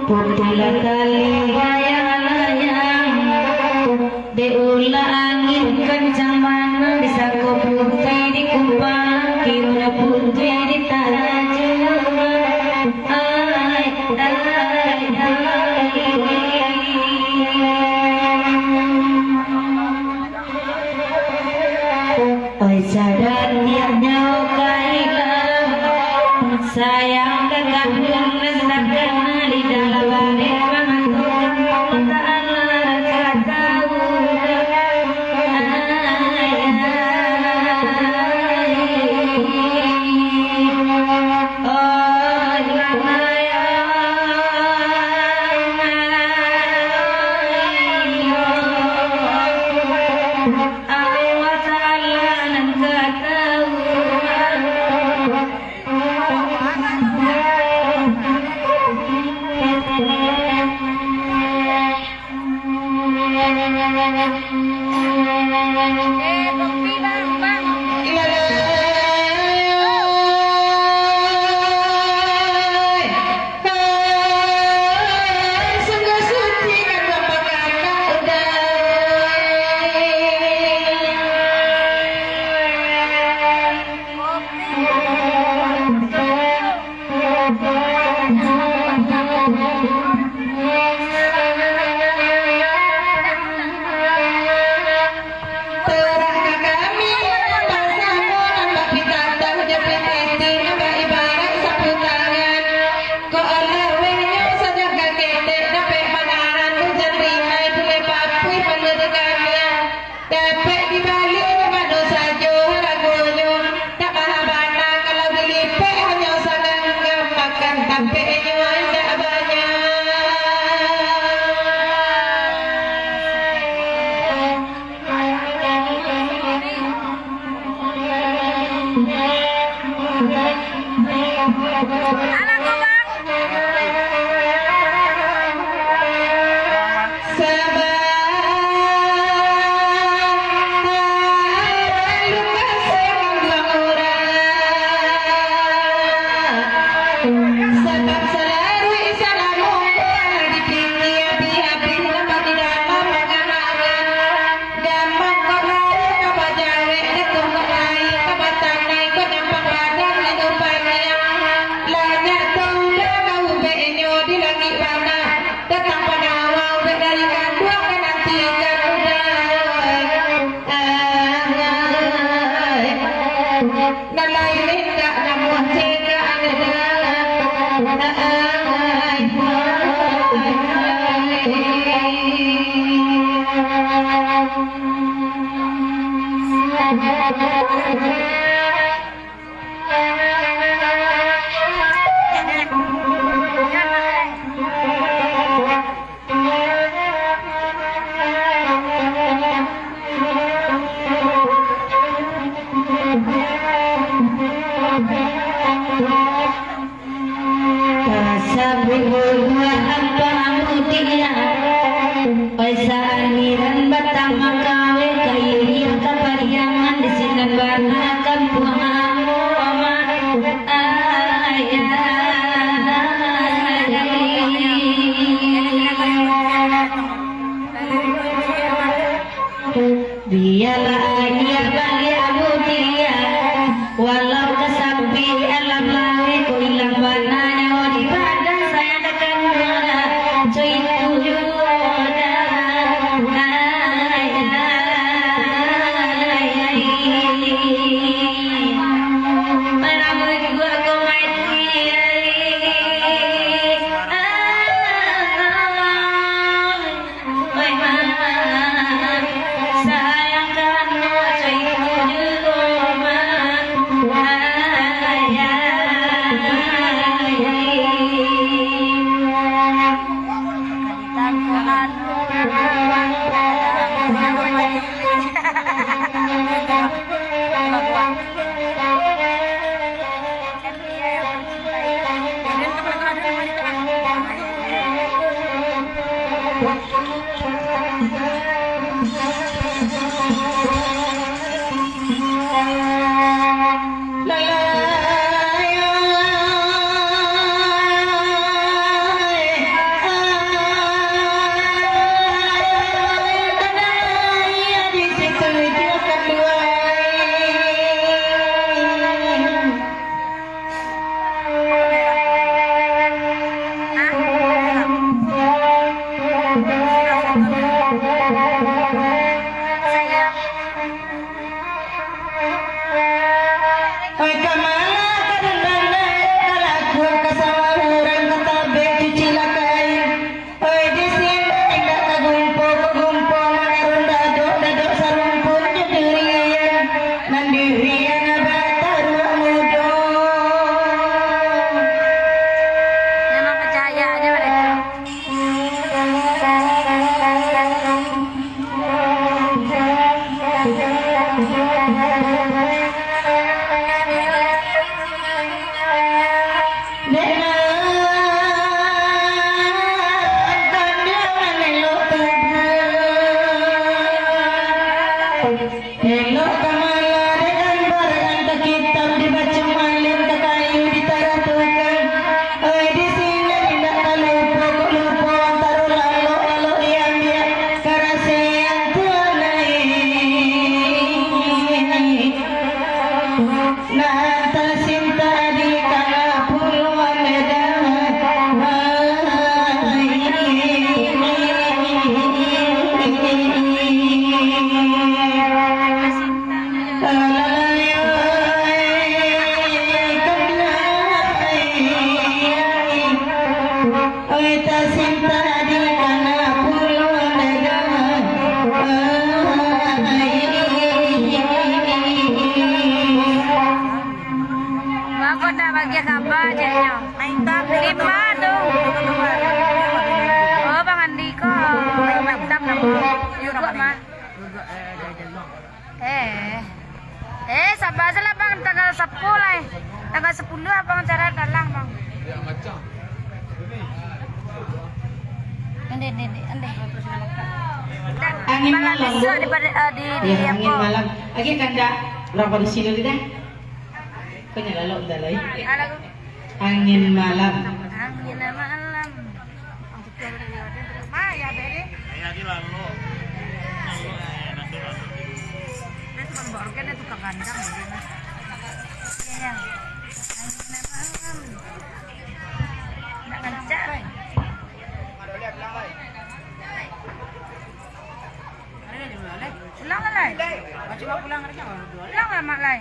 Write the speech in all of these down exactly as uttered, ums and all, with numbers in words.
Putiahlah tali layang-layang, dek ulah angin kancang bana, di sako putiah di kumpang, kironyo putiah di tanah juo. Ai, ai, ai. Oi, sadatiak nyawo ka ilang, sayang ka kanduang nan takana, lidah lah barek mangantukan, Allah Taala ka tau. Ai, ai. Oi, lamai, oi. Allah Taala nan ka tau. Eh, bukti, Bang, Bang. Terang ka kami, basamo nan bapitatah, jo pitih nan baibarat sapu tangan. Kok alah weh nyo sajangka ketek, dapek manahan ujan ringai, bulek papuih palo di kami. Dapek dibali mano sajo haragonyo, tak maha bana kalau dilipek hanyo saganggam, makan tapeknyo indak banyak. Alah ko, Bang. Sabab salalu salamo ko lah dipindia, abih-abih lah di dalam pangarangan. Damang kok lari ka bajawek, jatuah kok naik ka batanai, kok nyampang badan laju paniang. Lanyak taudah ka ubeknyo di langik bana. Datang panawa ubek dari kanduang, ka nantikan udah. Nan lain indak namuah cegak. Tasabuik bubuak ampang ambo diak. Oi, saaliran batama kaweh, ka ilia ka pariangan, di sinan bana kampuang ambo, Mak. Ai, ai. Bialah aia baliak budiak, walau ka sampai alam laweh, kok ilang bana nyawo di badan, sayang ka kanduang, co itu juo dah. Tasimpan di kana puluah negara. Bagus dah bagi kaba je nyo. Lima tu. Oh, Bang Andi ko. Hitam nama. Duduk, Mak. Eh. Eh, sabar sajolah, Bang. Tanggal sapuluah lai. Tanggal sapuluah, Bang, acara dalang, Bang. Ande, ande, ande, ande. Angin malam, bisuak Bu. Di, eh, di, di, ya, angin malam. Lagi kandak berapa di sini dah? Kau nyala lo udah lai. Ah, lagu. Angin malam. Angin malam. Ma, ya, Beri. Ya, di lalu. Lalu, eh, nanti lalu. Dia tukang baru kan, dia tukang kandang, dia mah. Iya. Angin malam. Nak ngancak, Rai. Pulang lah, Lai. Pulang lah, Mak Lai.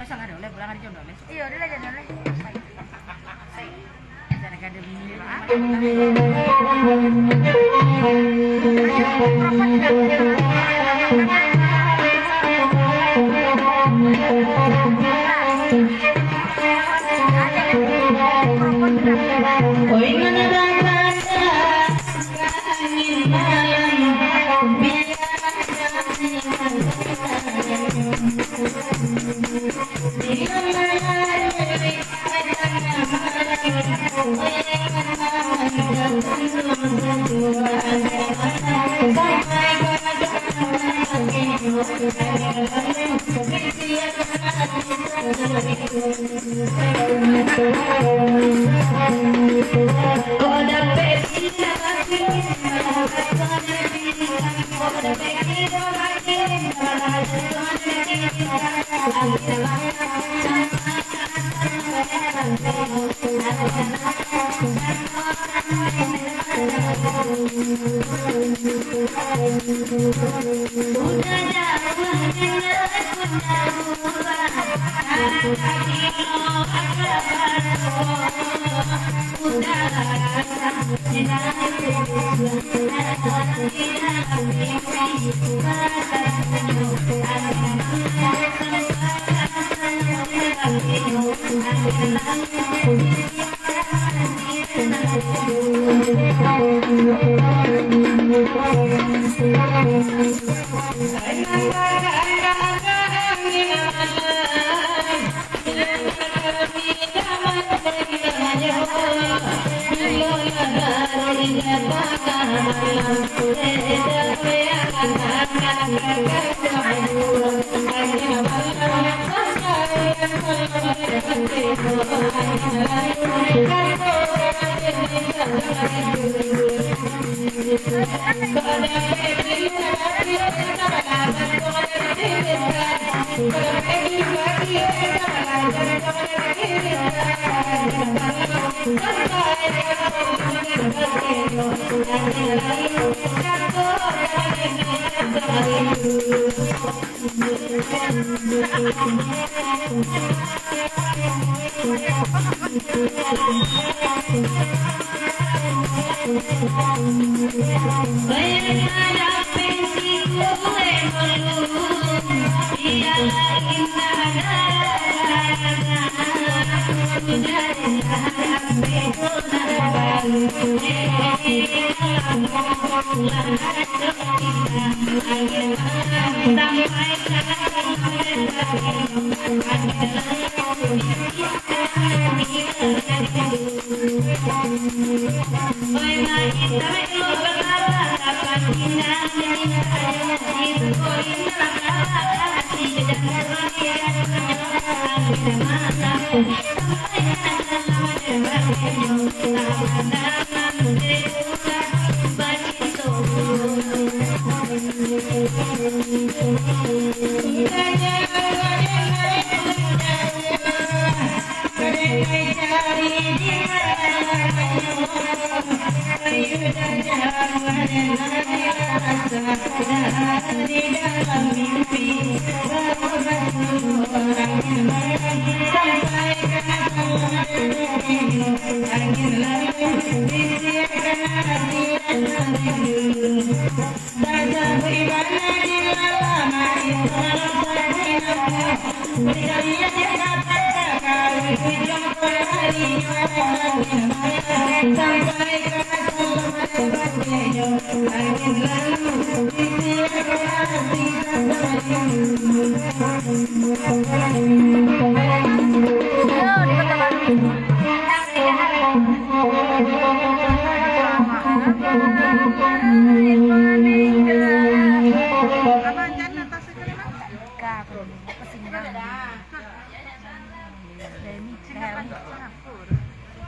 Pasang ada oleh, pulang ada jodoh oleh. Iyo, ada lah jodoh oleh. Ada kada bini, Pak. Oi, mana datang?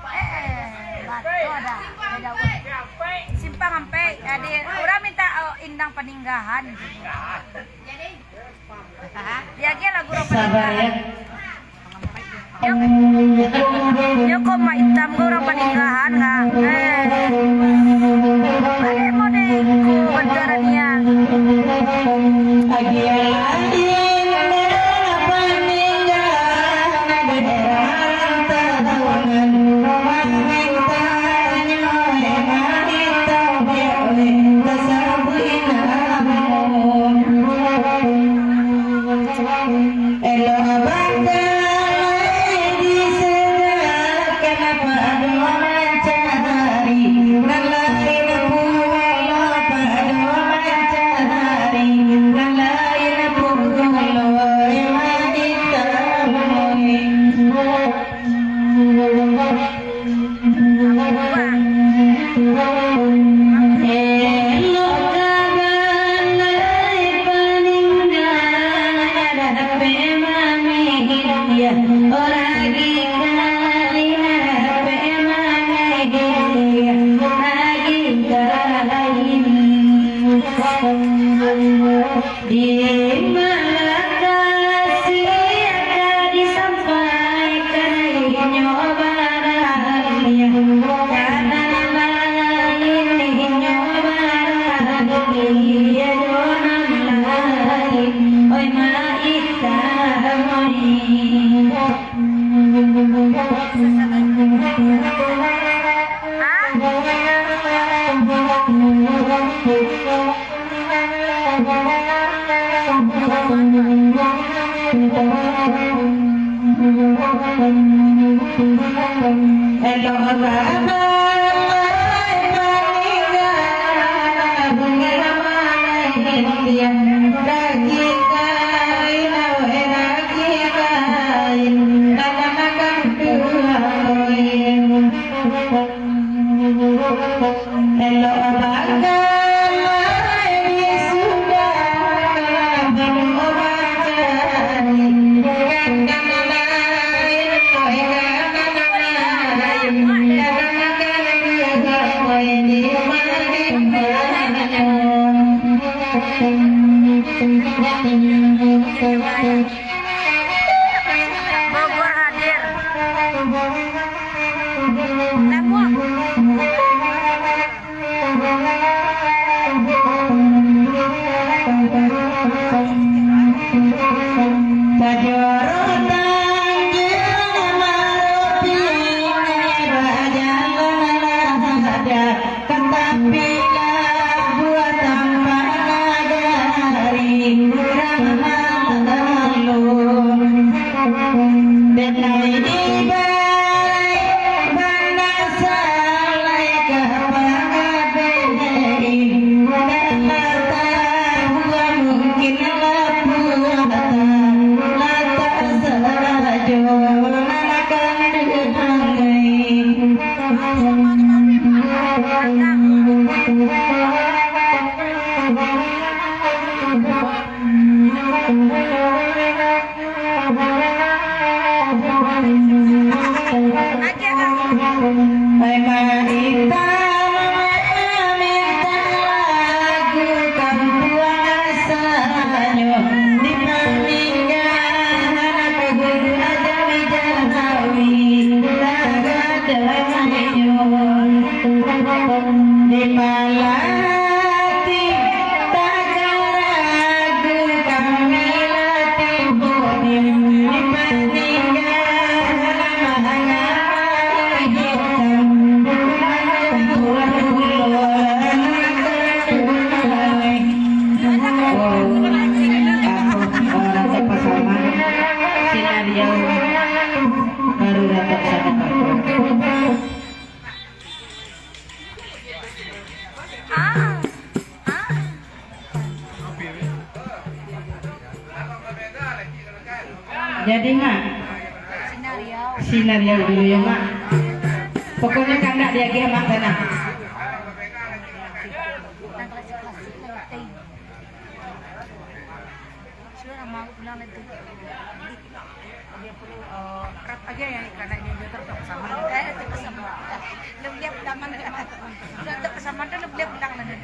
Eh, batua dah. Simpang Ampek, ade urang minta, oh, Indang Paninggahan. Diagiah lagu urang Paninggahan. Yo, yo kok Mak Itam ko urang Paninggahan ka. Eh. Baliak mau deh, ku bantuan dia. Elok bangkalai disegakan, pado mancari nan lain pulo, pado mancari nan lain pulo, Mak Itam. Di mana kasih ka disampaikan inyo baraliah, ka nan lain inyo baraliah jo nan lain, oi Mak Itam oi. Elok bangkalai di sudah, Bogor hadir. Labuah. Tapi lah buatan panagari urang malu. Denai dibai bana salai ka pangadei. Dek mata buah mungkin lapuatan, latak sarajo nan akan dianggai. Dipalatih, tak ragu kami latih budi, dipaninggakan mangalami hitam, bulan bulan Jadi, Mak, sinariau dulu ya, Mak. Pokoknya kandak diagiah, Mak, tanang. Sudah lama aku pulang nanti. Dia perlu, eh, rap aja ya, karena dia, dia tetap sama. Eh, tetap sama. Lebih dia pulang mana? Sudah tetap sama, dah lebih dia pulang mana?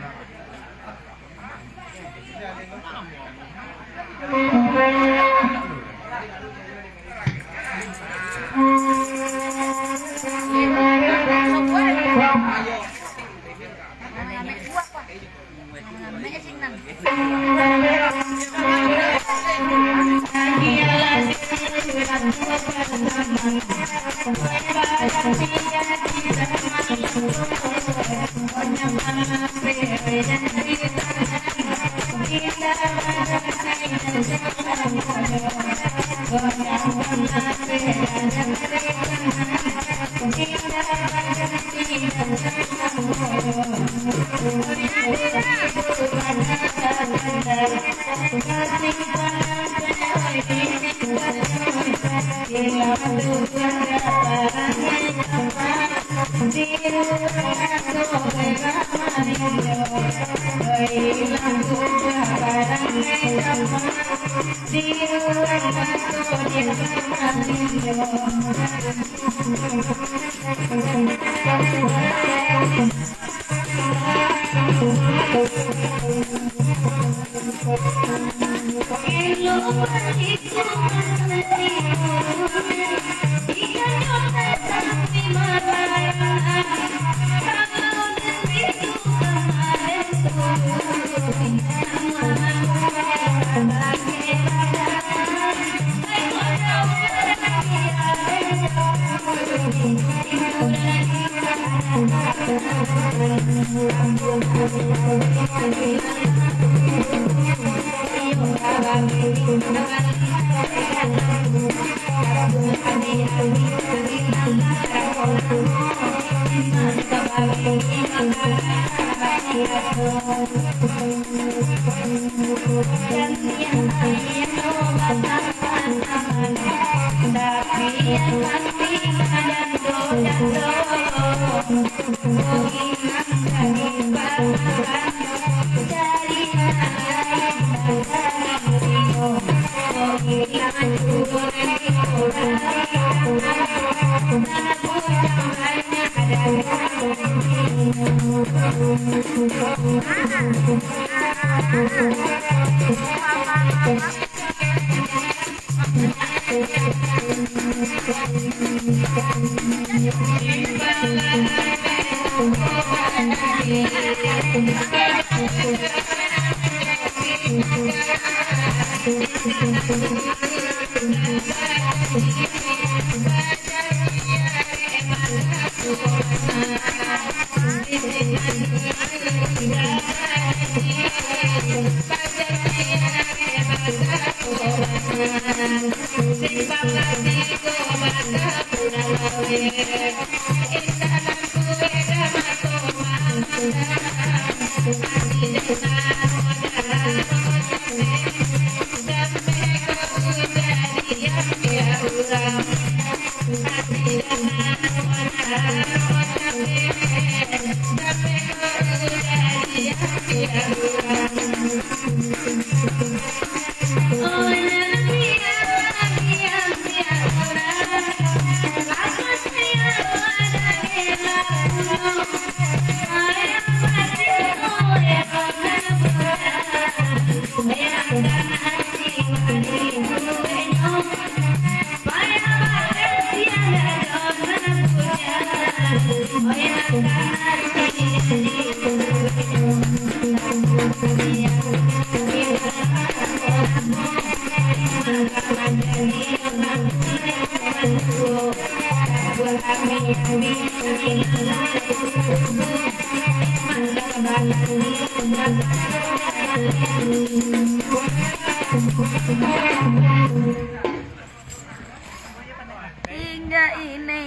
Hingga ini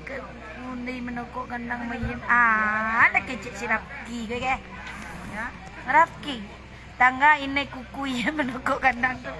ke undi manokok kandang bayin. Ah, ada kecek si Rafki gue ke? Ya, Rafki. Tangga ini kuku iya manokok kandang tu.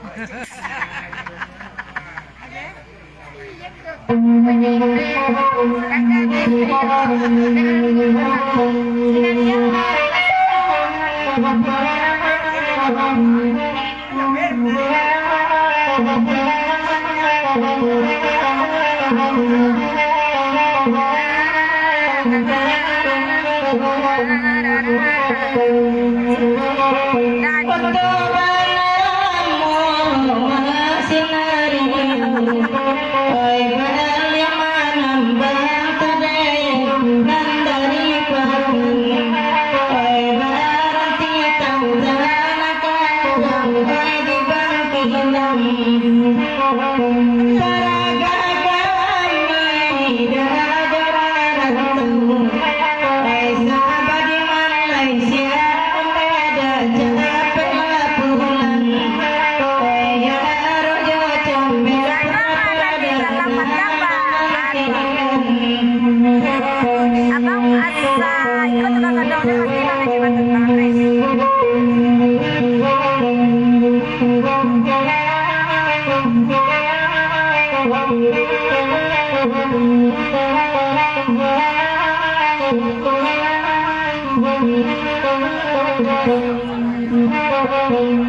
Abang asa ikut tukang kandang dia, nanti bang lagi bantu tangan, guys.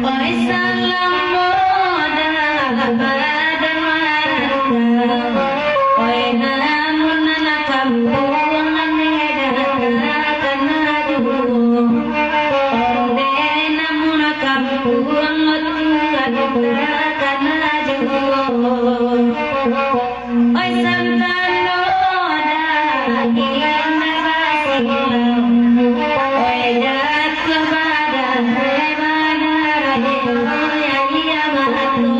Oi, salamo dah badan marata. Oi, namun anak kampuang nan beda takana juo. Onde namun kampuang otuan takana juo. Oi, santano daging nan basilang. Oi, jatuah badan, oi, badan, oi, ayah mato.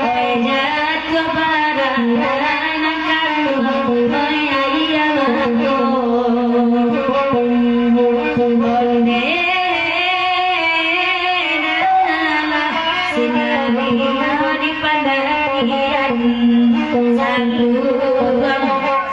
Oi, jatuah badan, anak kanduang, oi, ayah mato. Onde dalam sinari di pandakian, saluang kololuan.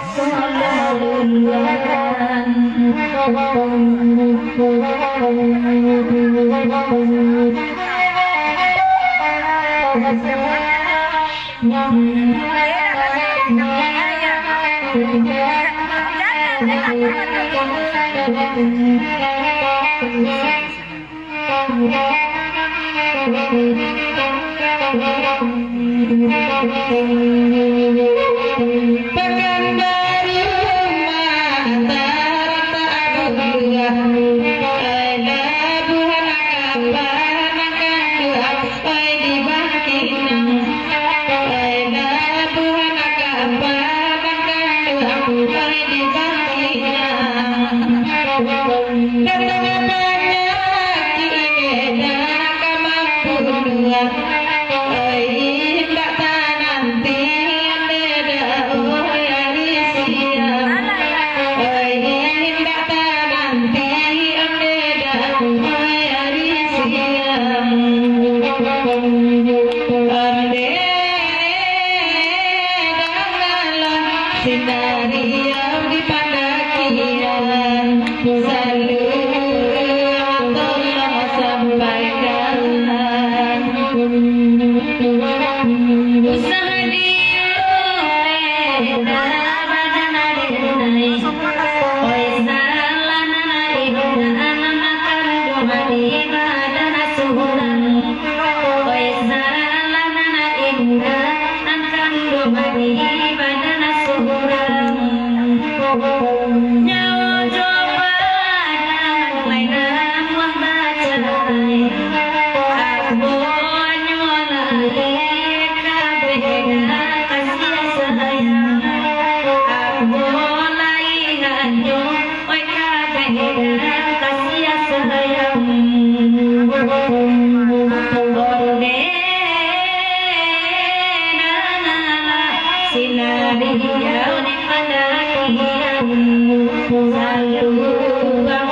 Sinari di pandakian, saluruah tolong sampaikan. Usaha diuleh badan adinai, oi, salah nan adinai, anak makan dua di badan surang. Oi, salah nan indak, nan kanduang di badan surang. Nyawa jo badan, lai namuah bacai. Ambo nyo lai kabeh kasiah sayang. Ambo lai hanyo Oi, kabeh kasiah sayang. Onde nan alah sinari di pandakian, saluang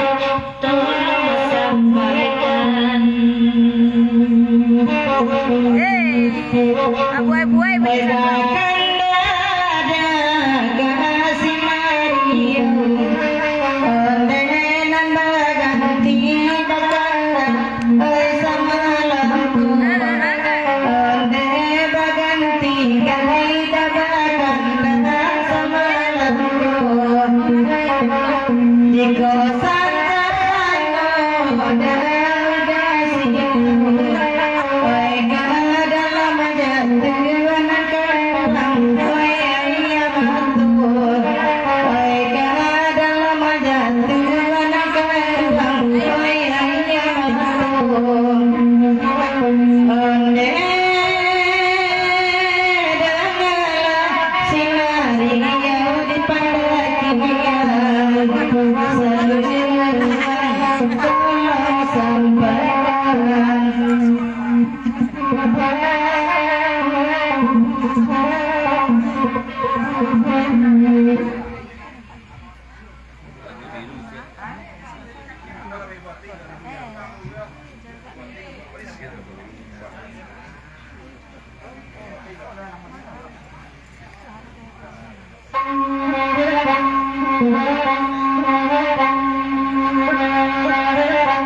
tolong sampaikan. Hei, abuai-buai bunyi lagu.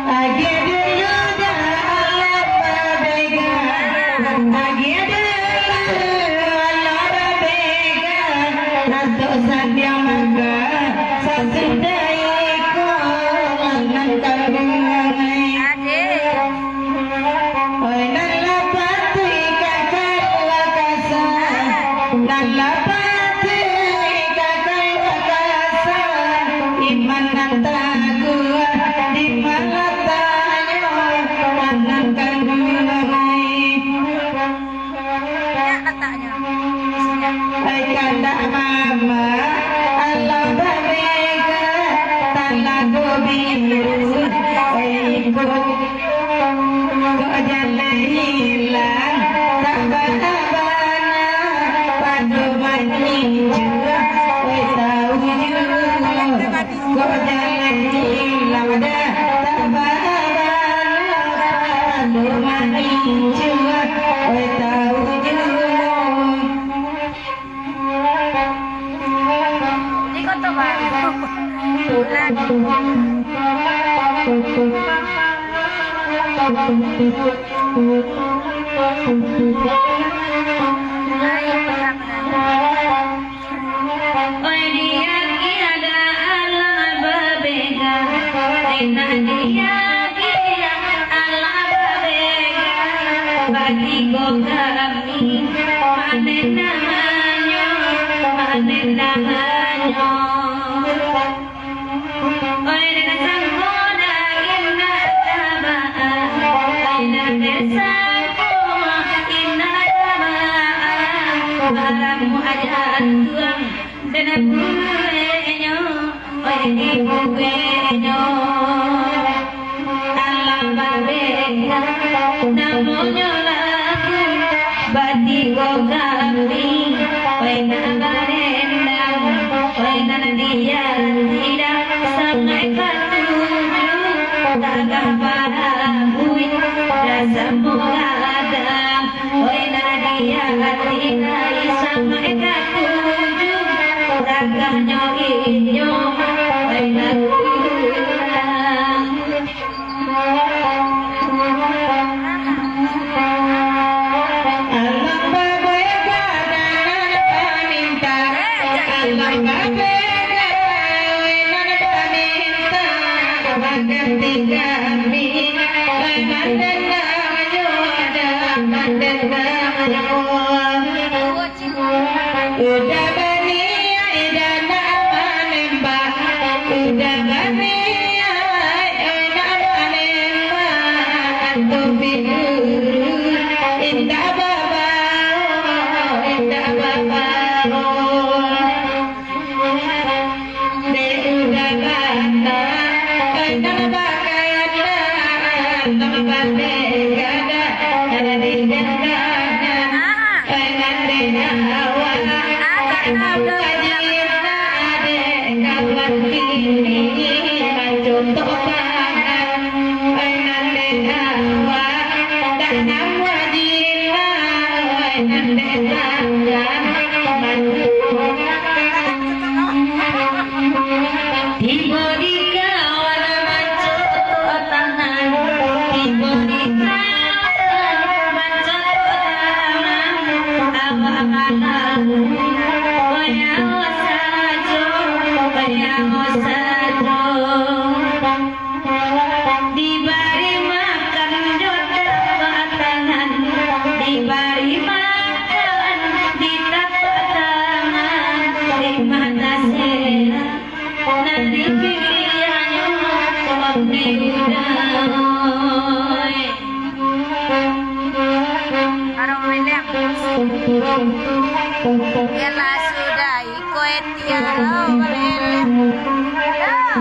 Agiah dulu dah alah babega, agiah dulu alah babega, antok sadiang mangga, sasudah iko nan kaduo. Oi, nan lah patuik ka kalua kasa, nan lah patuik ka kalua kasa, iman nan taguah di malatanyo, nan kaduo. Oi, kandak mama, alah babega, talago biru, oi, ikut. Kok jaleh ilang, tak bana-bana, pado maninjua, oi, tau juo. Kok jaleh ilang dah, tak bana-bana, pado maninjua, oi, tau juo. Di Kota Baru. Oi, di aki ada alah babega, oi, nah, di aki alah babega, bagi ko kami, mane namonyo, mane namonyo. Oi, dek sangko dah indak tabaa, oi, dek sangko indak tabaa, baramu aja tuang, dek buenyo, oi, di buenyo. Alah babega, namonyo lagu, batigo kami, oi, nan barendang, oi, nan dian tidak, sangaik katuju, tagah barabuik, rasa manggadang, oi, nan dian tidak, sangaik katuju, tagahnyo inyo, oi, nan kurang. Alah babega nan baminta, alah babega nan baminta, baganti kami, nan denganyo, nan denganyo. Uda baniaik, uda nak manembak, uda baniaik, uda nak manembak, tapi dulu indak babao, indak babao. Dek uda bana, oi, nan bakato, nan pandai gadang, nan di gandangan, oi, nan di awak, oi, nan di awak. Kawan kini mancutok tangan, oi, nan di awak, dak namuah jiwa, oi, nan di tangan. Tibo di kawan mancutok tangan, tibo di kawan mancutok tangan, awak malam, wayah sajo, wayah sajo. Dibari makan jo tapak tangan, dibari makan di tapak tangan, di mata sela, nan di pilihan, di udah, oi. Arong leleng. Yalah sudah, iko etiang, oh, leleng. Dah.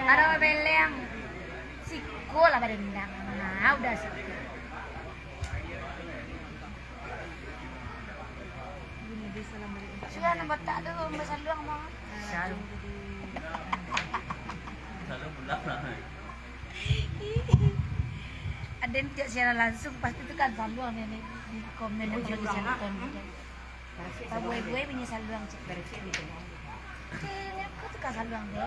Ado babeleng. Siko lah badendang. Nah, udah siko. Sudah nampak tak tu, basaluang mau. Saluang. Saluang pulang lah. Siaran langsung, pasti tu kan saluang ni, ni, di komen yang kalau di saluang. Tabuai-buai punya saluang, cik. Cik, ni aku tu kan saluang tu.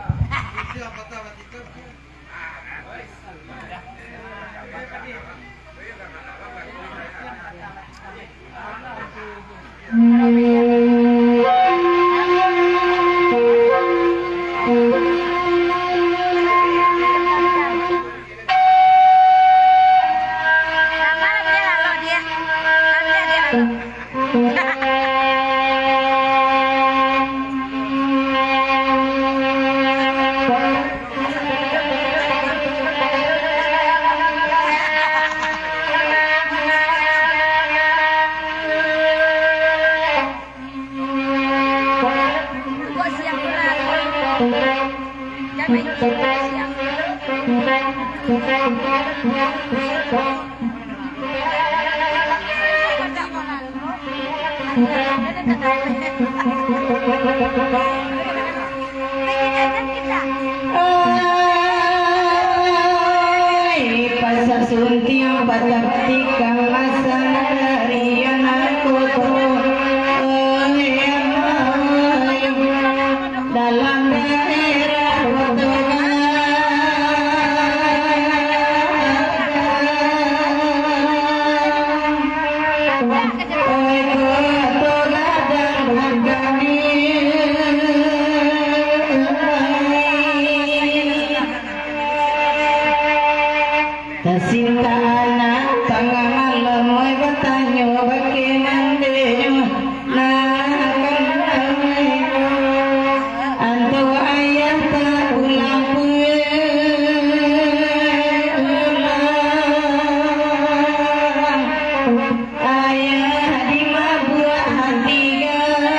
Ai, pasak suntiang patah tikam masa nagari anak koto. Ai, ai, dalam daerah koto gadang. Oi, koto gadang kami. Tasintak anak tangah malam, oi, batanyo bakeh mandinyo. Nah, antu ayah tak pulang pulang. Ayah di mabuak hati gadang.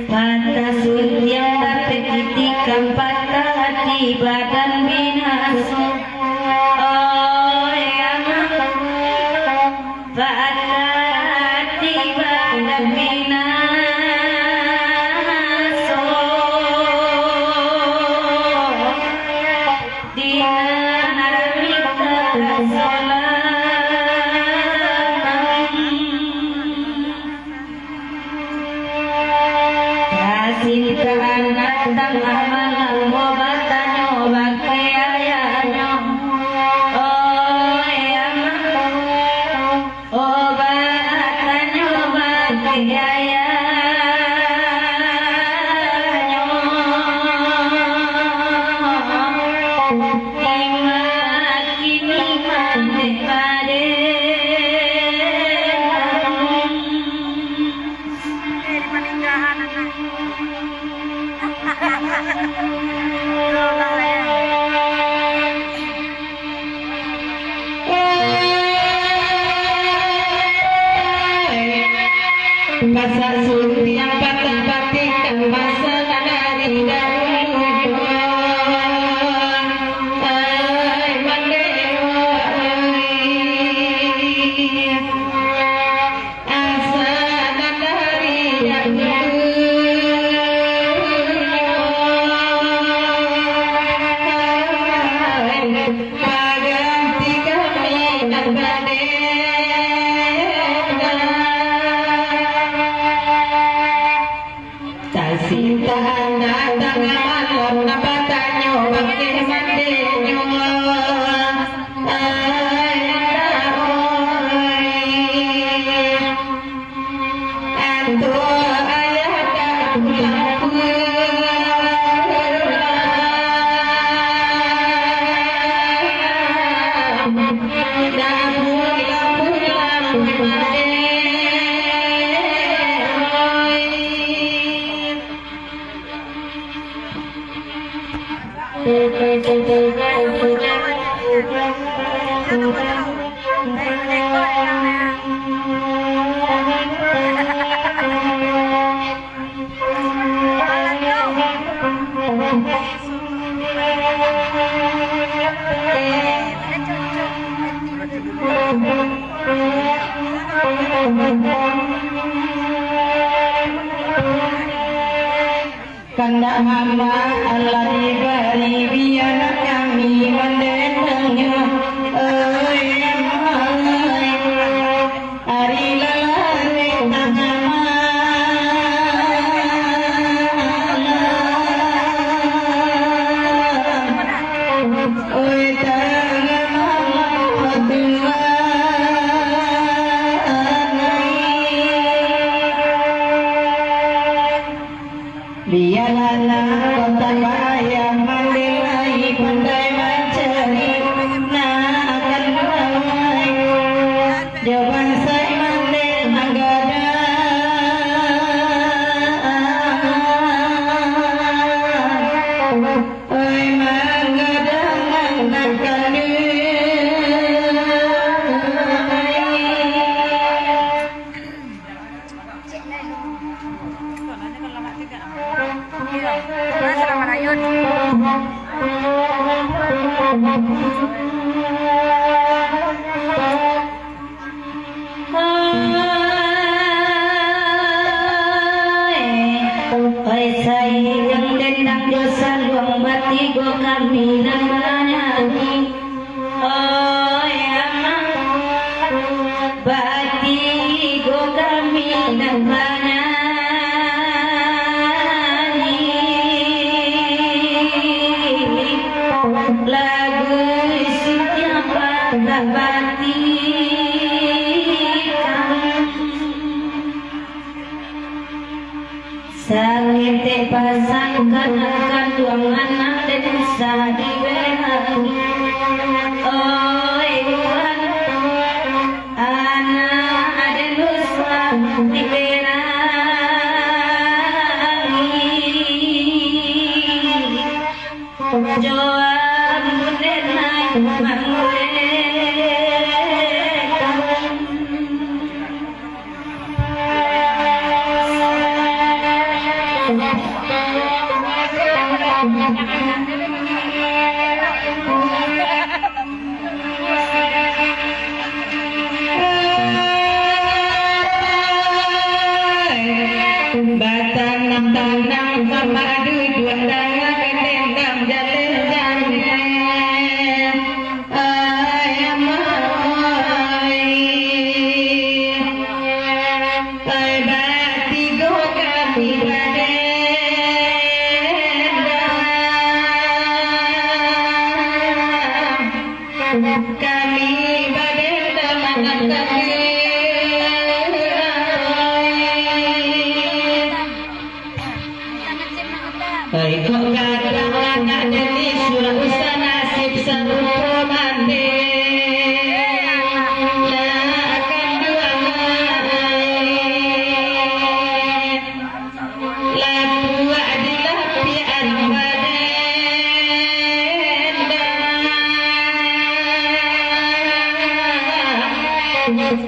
Patah suntiang, patah kitikan, patah hati badan binaso. Oi, anak. Patah hati badan binaso, di nan rami tarasolan. Tasintak anak tangah malam, batanyo bakeh ayahnyo. Oi, amak. Oh, batanyo bakeh ayahnyo, di ma kini mandeh baden. Masak suntiang patah batik, kan masa dari dahulu jua. Ai, mandeh, ai. Asa nan dari dahulu, paganti kami nan baden. Kandak mama alah dibari, bialah kami mandendengnyo. Oi, amai, ari lah lareh tangah malam. Oi, tangah malam, Tuhan ai. Bialah nak kota payah mandeh, lai pandai mancari, nak akan bawai. Jo bansai mandeh manggadang. Oi, manggadang nan kanduang. Oi, oi, sayang dendang jo saluang, batigo kami nan manyanyi. Oi, amang, batigo kami nan manyanyi. Lagu Sitiah Patah Batikan. Saketek pasang kanang kanduang, anak den usah diberangi. Oi, Tuhan, anak den usah diberangi. Jo ampun den nan mangurek. Batanam-tanam ka padu, duduak danga ka dendam jaleh-jaleh. Ai, amai. Ai, batigo kami badendam. Kami badendam anak kami. Ai, kok gadang anak jadi, sudah usah nasib sarupo mande. Lah akan duo ai. Lapuak di lapiak badendam.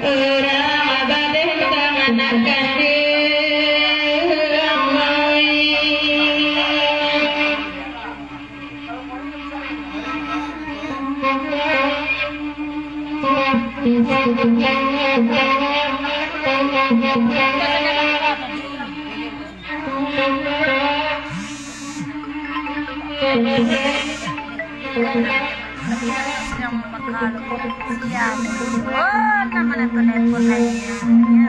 Urang badendam anak kanduang. Yang bakal siap. Oh, nama telepon lainnya.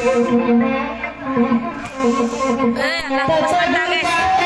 Eh, alah, guys.